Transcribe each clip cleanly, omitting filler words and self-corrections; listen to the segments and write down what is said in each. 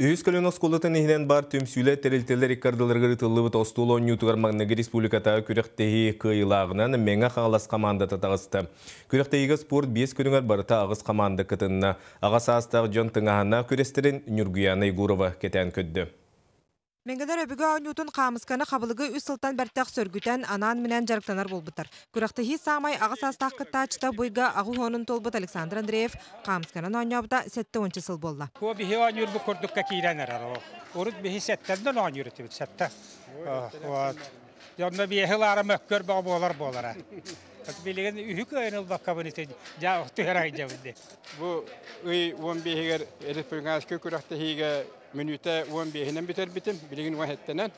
Үһүс көлүөнэ оскуолатын иһинэн баар түмсүүлэр тэрилтэлэр икки ардыларыгар ыытыллыбыт остуол оонньуутугар маҥнайгы республикатааҕы күрэхтэһии кыайыылааҕынан Мэҥэ Хаҥалас хамаандата таҕыста. Күрэхтэһиигэ спорт биэс көрүҥэр барыта аҕыс хамаанда кытынна. Аҕа саастаах дьон тыҥааһыннаах күрэстэрин Ньургуйаана Егорова кэтээн көрдө. Мэҥэлэр өбүгэ оонньуутун хаамысканы хабылыгы үс сылтан бэртэх сөргүтэн, анаан-минээн дьарыктанар буолбуттар. Күрэхтэһии саамай аҕа саастаах кыттааччыта бу ыйга аҕыс уонун туолбут Александр Андреев хаамысканан оонньообута 70 сыл буолла. Куо биһи оонньуурбут курдукка киирэн эрэр ол. Урут биһи сэттэннэн оонньуур этибит, сэттэ. Вот. Онно биэһи ылаара мөккөр бөҕө буолар буолара. Билигин үһү кыайан ылбаккабын ити дьаа түһэр айдьабын дии. Бу ый 15-игэр республиканскай күрэхтэһиигэ мүнүүтэ 15-инэн бүтэрбитим, билигин 17-нэн.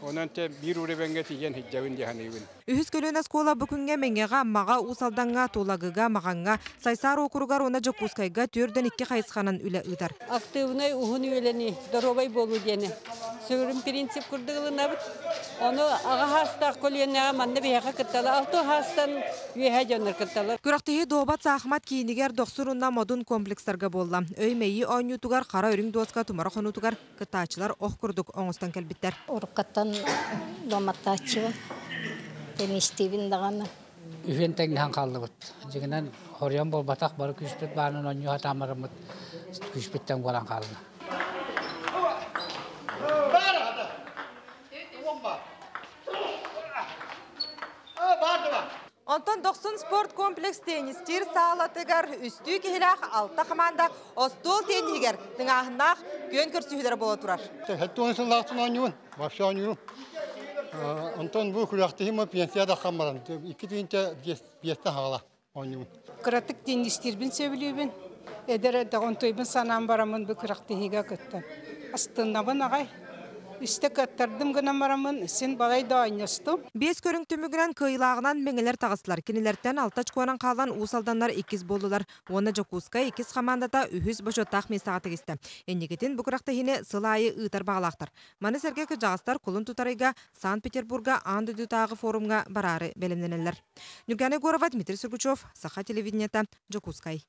Онон те биир уровеньга тиийэн сылдьабын дии саныыбын. Үһүс көлүөнэ оскуола бу күҥҥэ Мэҥэҕэ, Аммаҕа, Уус Алдаҥҥа, Тулагыга, Маҕаҥҥа, Сайсаар уокуругар уонна Дьокуускайга 42 хайысханан үлэ ыытар. Актыыбынай уһун үйэлэнии, доруобай буолуу диэни сүрүн принцип курдук ылынабыт. Ону аҕа хаастаах көлүөнэҕэ манна биһиэхэ кытталар, алта хаастан үөһэ дьоннор кытталар. Күрэхтэһии дуобат саахымат киинигэр Дохсун уонна Модун комплекстарга буолла. Өй-мэйии оонньуутугар хара үрүҥ дуоска тумара хонуутугар кыттааччылар ох курдук оҥостон кэлбиттэр. Уруккаттан дуоматтааччыбын, теннистиибин даҕаны. Үһүөн тэҥнэһэн хааллыбыт. Дьиҥинэн, хоруйан буолбатах, бары күүспүт баанын оонньуу сатаамарыммыт күүспүттэн буолан хаалла. Онтон Дохсун спорт комплекс теннистиир саалатыгар үстүү киһилээх алта хамаанда остуол тенниһигэр тыҥааһыннаах күөн көрсүһүүлэрэ буола турар. 70 сыллаахтан оонньуубун, вообще оонньуурум. Онтон бу күрэхтэһиим пенсия да баран, икки тыһыынча биэстэ хаала оонньуубун. Кыратык теннистиирбин сөбүлүүбүн. Эдэр эрдэҕин санаан бараммын бу күрэхтэһиигэ кыттан. Астыннабын аҕай. Үстэ кыаттардым гынан бараммын син балай да оонньостум. Биэс көрүҥ түмүгүнэн кыайыылааҕынан мэҥэлэр таҕыстылар. Кинилэртэн алта очконан хаалан Уус Алданнар иккис буоллулар уонна Дьокуускай иккис хамаандата үһүс бочуоттаах миэстэҕэ тигистэ. Инникитин бу күрэхтэһиини сыл аайы ыытар баҕалаахтар. Маны сэргэ кырдьаҕастар кулун тутар ыйга Санкт-Петербурга аан дойдутааҕы форумҥа бараары бэлэмнэнэллэр. Ньургуяна Егорова, Дмитрий Сургучев, Саха телевидениета, Дьокуускай.